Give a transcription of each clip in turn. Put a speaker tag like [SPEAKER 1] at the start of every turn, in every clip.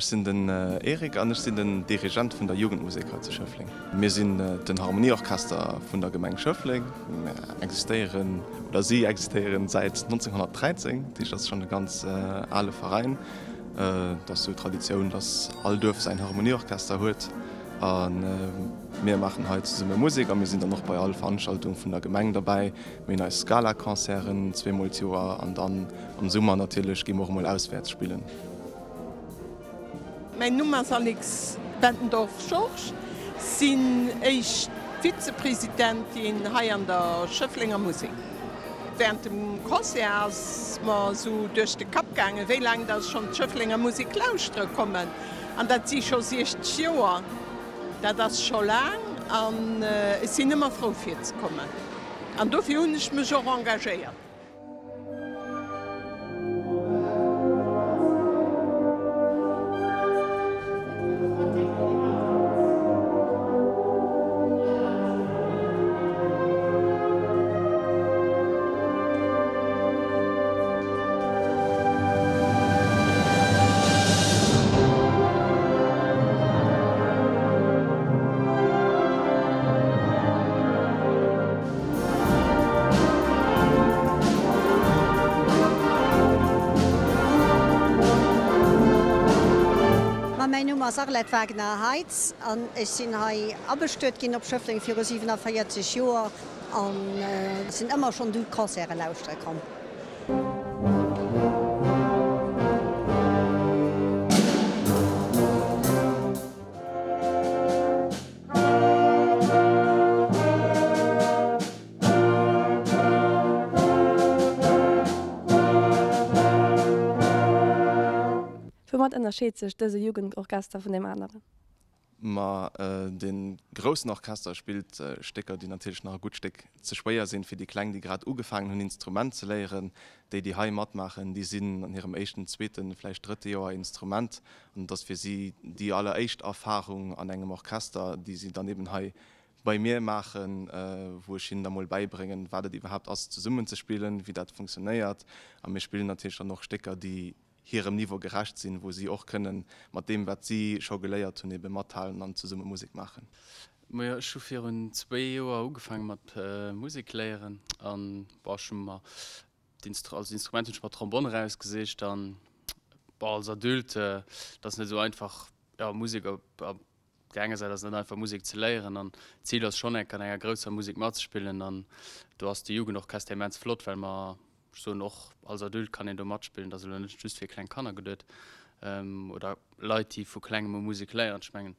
[SPEAKER 1] Ech sinn den Eric an ech sinn den Dirigent vun der Jugendmusek hei zu Schëffleng. Mir sinn den Harmonieorchester vun der Gemeng Schëffleng. Mir existéieren, oder si existéieren säit 1913, dat heescht dat ass schonn e ganz ale Veräin. Et ass sou Traditioun, datt all Duerf säin Harmonieorchester huet a mir maachen hei zesumme Musek a mir sinn dann och bei all Veranstaltung vun der Gemeng derbäi. Mir hunn eis Gala-Concerten zweemol d'Joer an dann am Summer natierlech gi mer och emol auswäerts spillen.
[SPEAKER 2] Mäin Numm ass Alix Bettendorf-Georges, sinn éischt Vizepresidentin hei an der Schëfflenger Musek. Während dem Concert ass mer esou duerch de Kapp gaangen, wéi laang dass ech schonn d'Schëfflenger Musek lauschtere kommen. An dat si scho 60 Joer. Dat ass scho laang an ech sinn ëmmer frou fir ze kommen. An dofir hunn ech mech och engagéiert.
[SPEAKER 3] Ma mäin Numm ass Arlette Wagner-Heitz an ech sinn hei abestuet ginn op Schëffleng viru 47 Joer an sinn ëmmer schonn du d'Concerte lauschtere komm.
[SPEAKER 4] Woumat ënnerscheet sech dëse Jugendorchester vun deem aneren?
[SPEAKER 1] Ma dee groussen Orchester spillt Stécker, déi natierlech nach e gutt Stéck ze schwéier sinn fir déi Kleng, déi grad ugefaangen hunn Instrument ze léieren. Déi, déi hei matmaachen, déi sinn an hirem éischten, zweeten, vläicht drëtte Joer Instrument an et ass fir si déi alleréischt Erfarung an engem Orchester, déi si dann eben hei bei mir maachen, wou ech hinnen da mol bäibréngen, wat et iwwerhaapt ass zesummen ze spillen, wéi dat funktionéiert. A mir spillen natierlech dann och Stécker, déi hirem Niveau gerecht sinn, wou si och kënnen mat deem, wat si scho geléiert hunn, ebe mathalen an zesumme Musek maachen.
[SPEAKER 5] Majo, ech hu virun zwéi Joer ugefaange mat Musek léieren an bon, ech hu mer als Instrument hunn ech mer Trombonn erausgesicht an bon, als Adulte, et ass net esou einfach, jo, Musek op där enger Säit ass et net einfach Musek ze léieren an d'Zil ass schonn enk an enger grousser Musek matzespillen an do ass de Jugendorchester immens flott, well mer, ech soen och als Adulte kann een do matspillen, et ass elo net just fir kleng Kanner geduet oder Leit déi vu klengem u Musek léieren. Ech mengen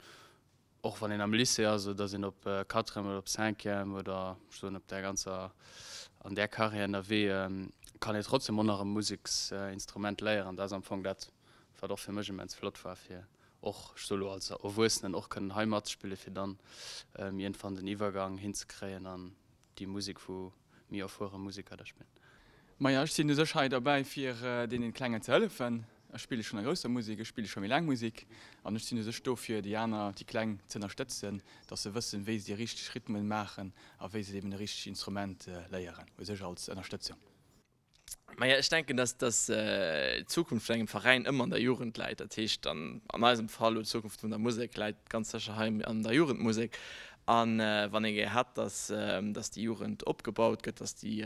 [SPEAKER 5] och wann een am Lycée ass oder dass een op Quatrième oder op Cinquième oder ech soen op där ganzer an där Carrière ënnerwee, kann een trotzdem och nach e Museksinstrument léieren. Dat ass am Fong dat wat och fir mech immens flott war fir och, ech soe lo als Erwuessenen, och kënnen hei matzespillen, fir dann iergendwann den Iwwergang hinzekréien an déi Musek, wou méi erfuere Museker da spillen.
[SPEAKER 6] Maja, ech sinn u sech hei derbäi, fir deenen Klengen ze hëllefen. Ech spille schonn a grousser Musek, ech spille scho méi laang Musek an ech sinn u sech do, fir déi aner, déi Kleng ze ënnerstëtzen, dass se wëssen, wéi se déi richteg Rhythmen maachen a wéi se eben e richtegt Instrument léieren, u sech als Ënnerstëtzung.
[SPEAKER 7] Maja, ech denken, dass dass d'Zukunft vun engem Veräin ëmmer an der Jugend läit. Dat heescht an an eisem Fall elo d'Zukunft vun der Musek läit ganz sécher hei an der Jugendmusek. A wann ee gär hätt, dass dass déi Jugend opgebaut gëtt, dass déi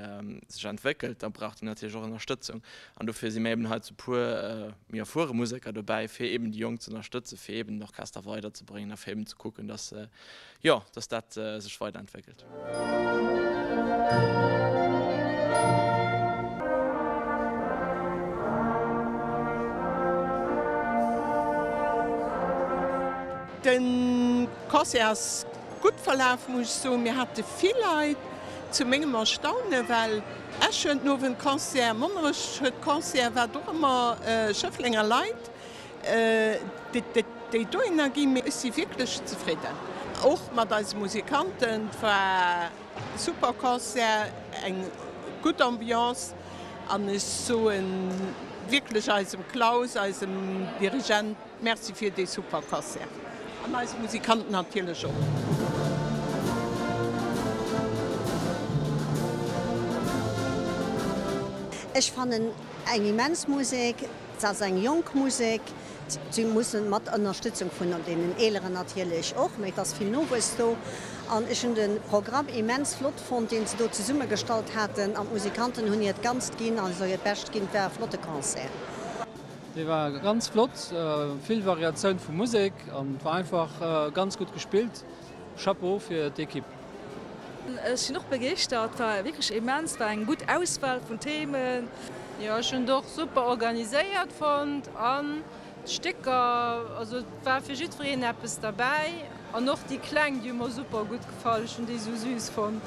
[SPEAKER 7] sech entwéckelt, da brauch déi natierlech och Ënnerstëtzung. An dofir si mir eben hei zu puer méi erfuere Museker dobäi, fir eben déi Jonk ze ënnerstëtzen, fir eben den Orchester weiderzebréngen a fir eben ze kucken, dass jo, dass dat sech weiderentwéckelt.
[SPEAKER 2] De Concert ass gutt verlaf, muss ech soen. Mir hate vill Leit, zu mengem Erstaunen, well Esch huet den Owend Concert, Monnerech huet Concert, wat och ëmmer, Schëfflenger Leit. Déi dohinner ginn, mee ech si wierklech zefridden, och mat eise Musikanten. Et war e super Concert, eng gutt Ambiance an ech soe wierklech eisem Klaus, eisem Dirigent, Merci fir dee super Concert an eise Musikanten natierlech och.
[SPEAKER 3] Ech fannen eng immens Musek. Se ass eng jonk Musek. Si mussen, mat Ënnerstützung vun deenen Eeleren natierlech och, mee et ass vill Nowuess do. An ech hunn de Programm immens flott fonnt, deen se do zesummegestallt haten. An d'Musikanten hunn hiert Ganzt ginn, also hiert Bescht ginn. Et war e flotte Concert.
[SPEAKER 8] Dee war ganz flott, vill Variatioun vu Musek an et war einfach ganz gutt gespillt. Chapeau fir d'Equipe.
[SPEAKER 9] Ech sinn och begeeschtert, war wierklech immens, war eng gutt Auswahl vun Themen.
[SPEAKER 10] Jo ech hunn et och super organiséiert fonnt an d'Stécker, also et war fir jiddwereen eppes derbäi an och déi Kleng déi hu mer super gutt gefall, ech hunn déi sou süß fonnt.